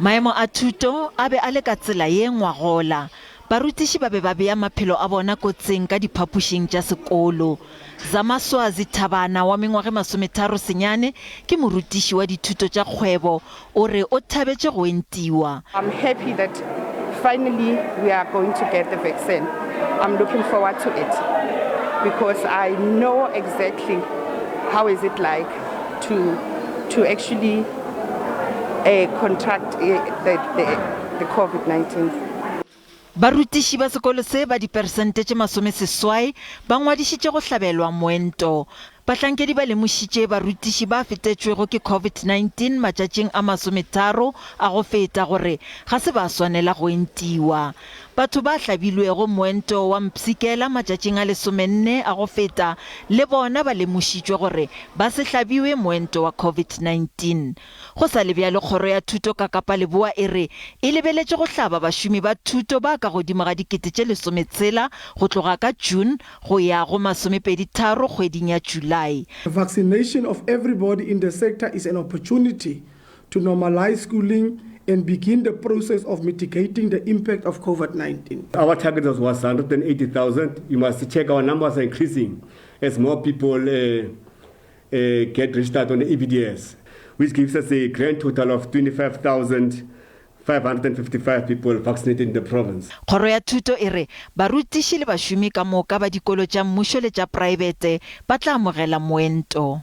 Maemo a thuto a be a le ka tsela ye ngwagola. Barutiši ba be ba bea maphelo a bona kotsing ka diphapošing tša sekolo. Zamaswazi Thabana wa mengwaga e masometharo senyane ke morutiši wa dithuto tša kgwebo, o re o thabetše go entiwa. I'm happy that finally we are going to get the vaccine. I'm looking forward to it because I know exactly how is it like to to actually uh, contract uh, the, the, the COVID-19. Barutiši ba sekolo se ba diperesente tše masomeseswai ba ngwadišitše go hlabelwa moento. Bahlankedi ba lemošitše barutiši ba fetetšwego ke COVID-19 matšatšing a masometharo a go feta gore ga se ba swanela go entiwa. Batho ba hlabilwego moento wa mpshikela matšatšing a lesomenne a go feta le bona ba lemošitšwe gore ba se hlabiwe moento wa COVID-19. Go sa le bjalo, Kgoro ya Thuto ka Kapa Leboa e re e lebeletše go hlaba bašomi ba thuto ba ka godimo ga dikete tše lesometshela go tloga ka June go ya go masomepeditharo kgweding ya July. The vaccination of everybody in the sector is an opportunity to normalise schooling and begin the process of mitigating the impact of COVID-19. Our target was 180,000. You must check our numbers are increasing as more people uh, uh, get registered on the EBDS, which gives us a grand total of 25,555 people vaccinated in the province. Kgoro ya Thuto e re barutiši le bašomi ka moka ba dikolo tša mmušo le tša praebete ba tla amogela moento.